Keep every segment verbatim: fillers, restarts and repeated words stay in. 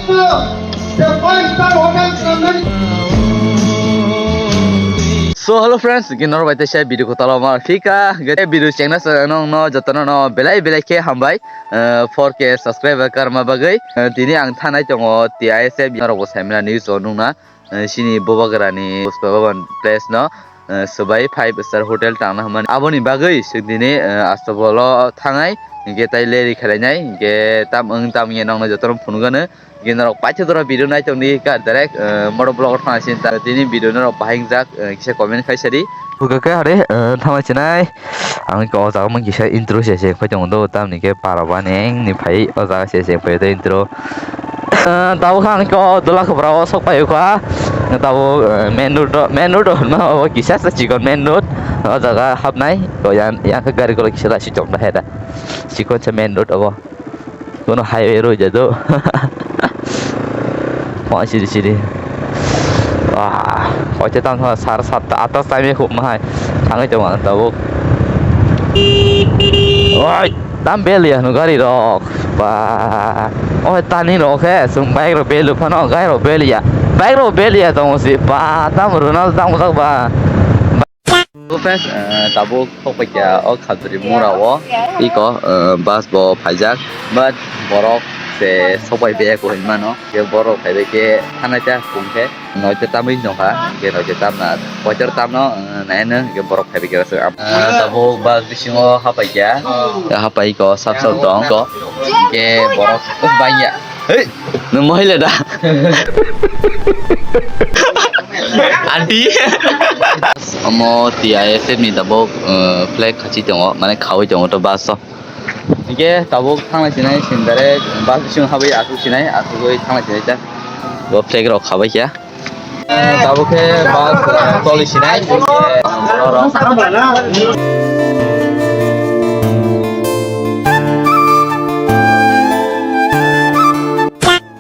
So hello friends, gini norok bai teisa video kotalo ma phika, gede video chengna sa nong no jotono no belai belai khe hambai, eh, four K subscriber karma bagwi, eh, tini ang thanai tongo T I S F norok bo saimana news o nungna, eh, sini Bobagrani Pushpa Bhavan place no, eh, swbai five star hotel tangna hwnmani. Aboni bagwi swk dini, eh, Astabolo thangai, hinkhe tai leri khelainai, hinkhe tam wng tam hinkhe nokno jotono phunukgano, hinkhe norok paithago dora video naitongdi ka direct, eh, motor vlog o thangna sini ta tini video norok bahai wngjak, eh, kisa comment khai sadi. Buka khe hare, eh, thangna sinai. Ang khe o jaga mang kisa intro se se phai tongo do, tamni khe para ba neng ni phai o jaga se se phai do intro. Ah, tabuk khe ang khe o dola khobra o sok phai kha. Tabuk, eh, main road o, main road o hwnma o kisa sa chikon main road. O jaga hapnai. O yang, yang khe gari kolok kisa da si chok da hai da. Chikon se main road obo. Kono highway roi jado. Wah, siri, siri. Wah, koite tang sar satta atta time khub mahai. Thangwi tongo ang tabuk. Oi, tam bel ya no gari rok. Ba. Oi, tani rok he, sum bike rok bel phano, gari rok bel ya. Bike rok bel ya tongo si. Ba, tam Ronaldo tam sak ba. Hello friends, eh, tabuk sokpaikha o Khabjri mura o iko, eh, bus bo phaijak, but borok se sokpai baya ko hinmano, ke borok phaibai khe thanaita kung khe noita tamwi nongkha, ke noita tamna koitor tamno, eh, naino ke borok phaibai khe aswk am. Eh, tabuk bus bisingo hapaikha, hapai ko sap sap tong ko, ke borok bangya. Hei, nwng mohila da? Aunty. Omo T I S F ni tabuk, uh, flag khachi tongo, mane khawi tongo to bus o. Hingke tabuk thanglai sinai, sin direct bus bising habwi asuk sinai, asugwi thanglai sinai ta. Bo flag rok khabai kha. Tabuk khe bus, eh, toli sinai.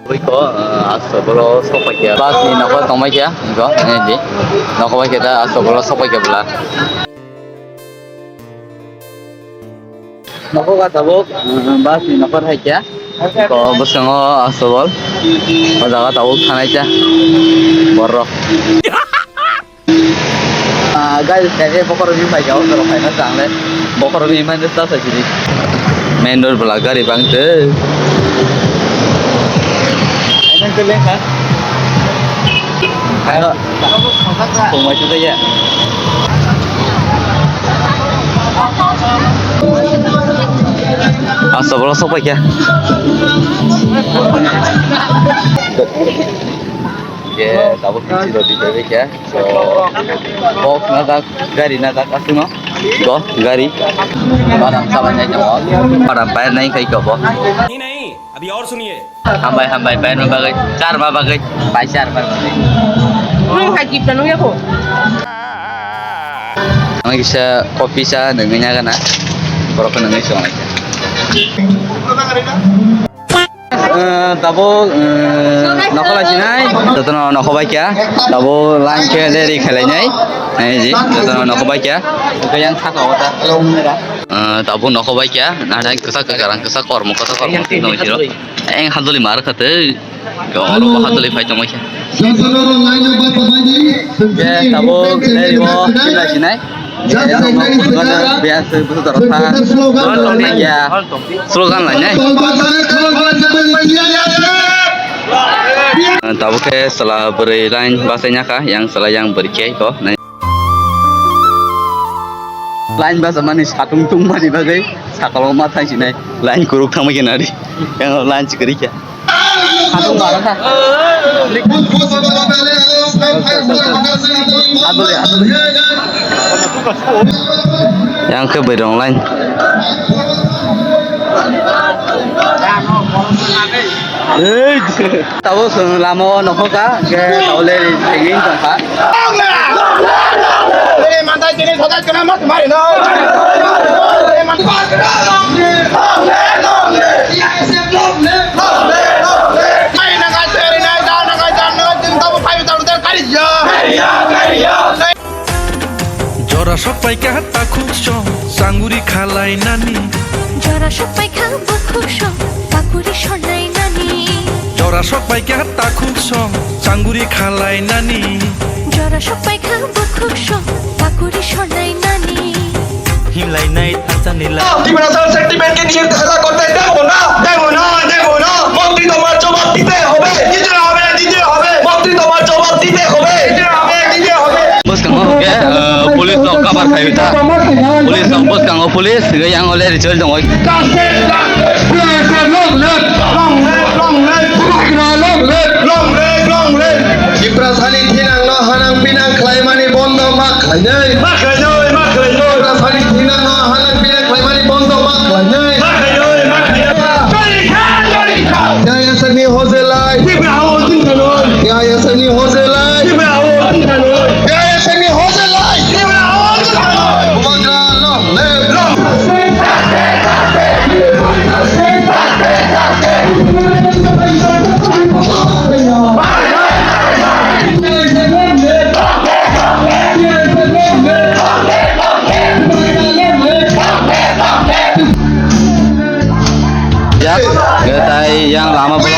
Iko, eh, asto bolo sokpai khe bus ni nokho tongbai khe, iko, eh, di. Nokho bai khe ta asto bolo sokpai khe bwla. Nokho ga tabuk, eh, bus ni nokho hai khe. Ko bwskango asto bol. O jaga tabuk thanai khe. Borok. Ah, guys, kaya bokhorok ni bai jao, norok khaina changle. Bokhorok ni mane ta sa sini. Main road bela gari bang te. Aina te le kha. Ayo. Kong mai tu ya. Asa bola sok pai kya? Ye, tabuk kisi roti bebe kya? So, box na dak, gari na dak, aswk no? Go, gari. Badam sabai nai tongo. Badam pair nai khai ko bo. नहीं, नहीं, अभी और सुनिए। Hambai, hambai, pair ma bagwi, char ma bagwi, pai char ma bagwi. Nung hai kipta nung yako. Ang kisa kopi cha nungwi nagana. Borok nungwi chongnai. Eh, tabuk, eh, nokho lai sinai. Jotono nokho bai kya. Tabuk line khe leri khelai nai. Eh, ji, jotono nokho bai kya. Kaya yang thaka wata. Eh, tabuk nokho bai kya. Nadai kisa kakarang kisa kormo kisa kormo tino jiro. Eng hadoli mar khate. Oro hadoli phai tongma kya. Jotono line ba sabai di. Khe tabuk leri bo khelai sinai. Slogan lainai. Tabuk khe chwla bwrwi line bachaina kha, yang chwla yang bwrwi khe ko. Line bachamani satung tungmani bagwi sakalo ma thangsinai line kwrwk thangma khe nari. Yang line chikri khe. Adung barang kha. Adole, adole. Yang khe berong line. Ei. Tabo sung lama o nokho ka, ke tabo le ringin tong kha. Jora sok paikha takhuk song, sanguri khalai nani. Jora sok paikha bukhuk song, pakuri sonai nani. Jora Sok pai kha takhuk song, changuri khalai nani. Jora sok pai kha bukhuk song, pakuri sonai nani. Himlai nai thansa nila. Tripura সেন্টিমেন্টকে নিষিদ্ধ করতে দেব না, দেব না, দেব না। মন্ত্রী তোমার জবাব দিতে হবে, দিতে হবে, দিতে হবে। মন্ত্রী তোমার জবাব দিতে হবে, দিতে হবে, দিতে হবে। Bwskango hwnkhe, uh, police no cover khai ta. Police no bwskango police, hwnkhe yang ole richoi tongo. Long live, long live, long live, long live, long live, long live. Tiprasani thinangno hanang pinang khlaimani bondo ma khlainai. Ma khlainai, ma khlainai. Tiprasani thinangno hanang pinang khlaimani bondo ma khlainai. Ma khlainai, ma khlainai. Jai Hind, jai Hind. Jai Hind. Jai Hind ni hojlai. Jai Hind ni hojlai. Jai Hind ni hojlai. Jai Hind ni hojlai. Jai Hind ni hojlai. Jai Hind ni hojlai. Bubagra long live. Long. Jak, tai yang lama block.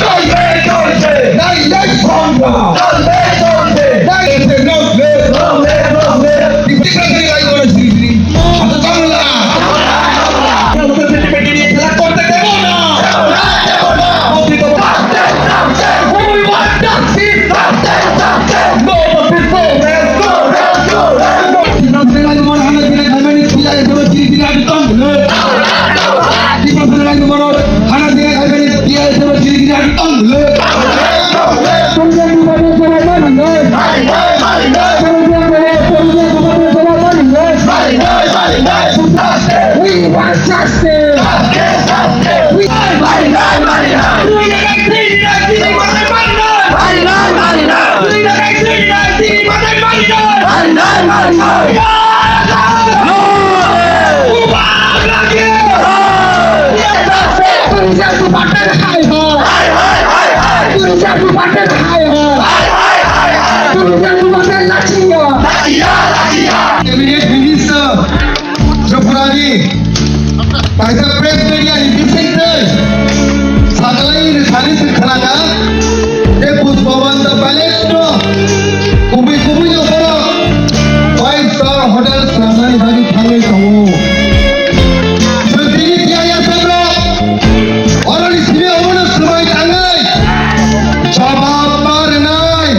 We want justice. We want justice. Cabinet Minister Tripurani kaisa press media ni bisingtwi saklai rwthani se khwnakha je Pushpabanta Palace no kubui kubui no borok five star hotel swnamnani bagwi thangwi tongo. Chwng tini tiyaya sabrok oroni simi omono swbai thangwi jawab ma rwnai.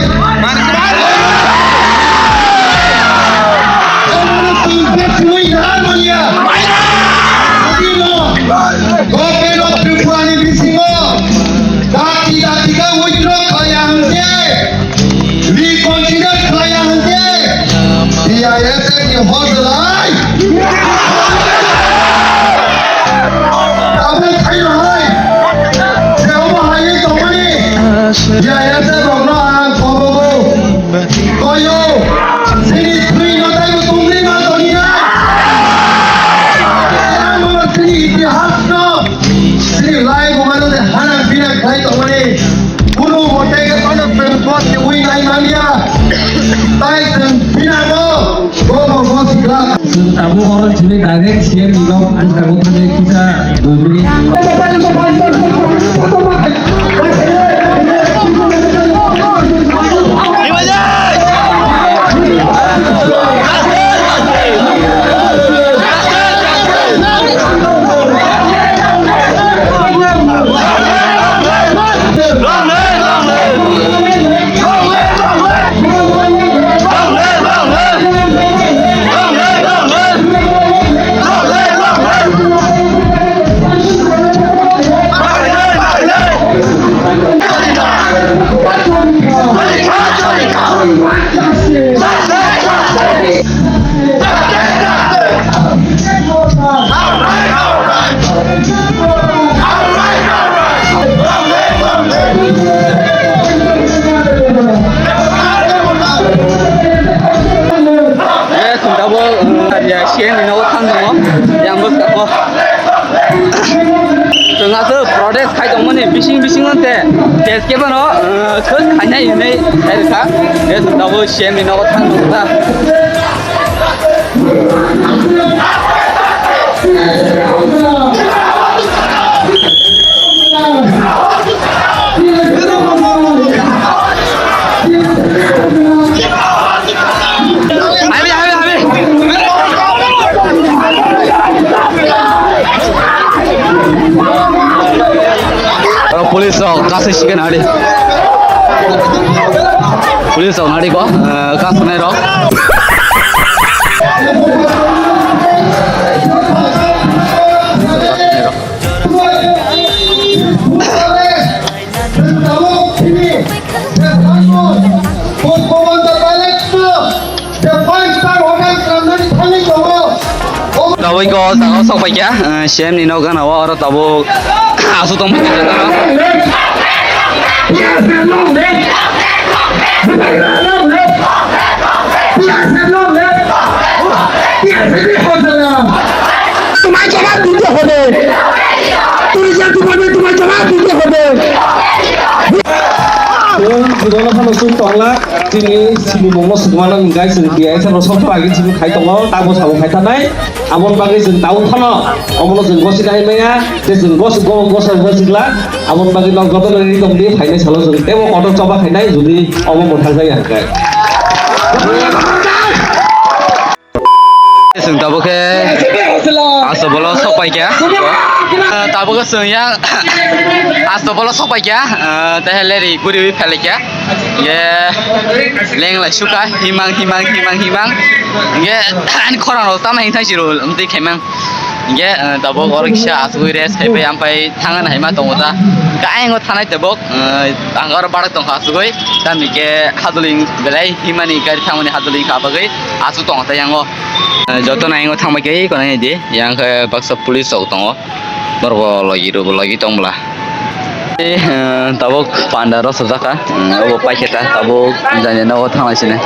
Government of Tripura ni bisingo dati dati khe withdraw khlaiya hwnkhe, reconsider khlaiya hwnkhe, T I S F ni hojlai. Abo khaino hai, je obo hai tongmani, T I S F rokno ang kobogo. Koyo, chini thwi no taibo tongwi ma tongya. Ang chini itihas no, chini lai bo mano de hanang binang khai tongmani. Kunu mote ke kono pemkot ke ui nai manya. Tai chwng binango, bo bo bo sikla. Chwng tabuk oro chini direct C M ni nok ang tabuk thani kisa dui minute. Eh, sundabo, eh, ya, siang ni nogo thang tongo. Yang bwskango. Chwng aswk protest khai tongmani bising bising no te. Test khe bono, eh, khwk khainai hinwi khai rwkha. Eh, sundabo siang ni nogo thang tongo ta. Rok kasai sigan ari. Police rok nari ko, eh, kasanai rok. Tabuk ko jaga o sok paikha, eh, C M ni nok gana o, oro tabuk aswk tong paikha jaga o. তোমায় জবাব দিতে হবে। তুমি যে তোমাদের তোমায় জবাব দিতে হবে। Jibon phano suk tongla, chini simi mungno sukmano hingkai chwng T I S no sok pagi chini khai tongo, tabo sabo khai tanai. Aboni bagwi chwng tabuk phano omono chwng gosi nai maya, tei chwng gosi go-, gosa gosi glak. Aboni bagwi nok joto nai ri tong di, phainai salo chwng tebo kotor choba khainai, jodi omo mwthang jaya hwnkhe. Chwng tabuk khe asto bolo sok paikha. Tabuk khe chwng yang asto bolo sok paikha, tei leri guriwi phelaikha. Ye leng lai suka himang, himang, himang, himang. Ye ani khorang rok tamo hing thang siro, amtwi khaimang. Hingke, eh, tabuk oro kisa asugwi rest hai pai, ampai thangna hai ma tongo ta. Kayang o thanai tabuk, eh, ang oro barak tongkha asugwi. Tamni ke haduling belai himani gari thangmani haduling kha bagwi asuk tongo ta yango. Eh, joto na yango thangbai khe kono di, yang khe baksa police rok tongo. Borok bo logi rw bo logi tong bwla. Eh, tabuk panda rw sajak kha. Eh, obo paikhe ta, tabuk jani nogo thanglai sini.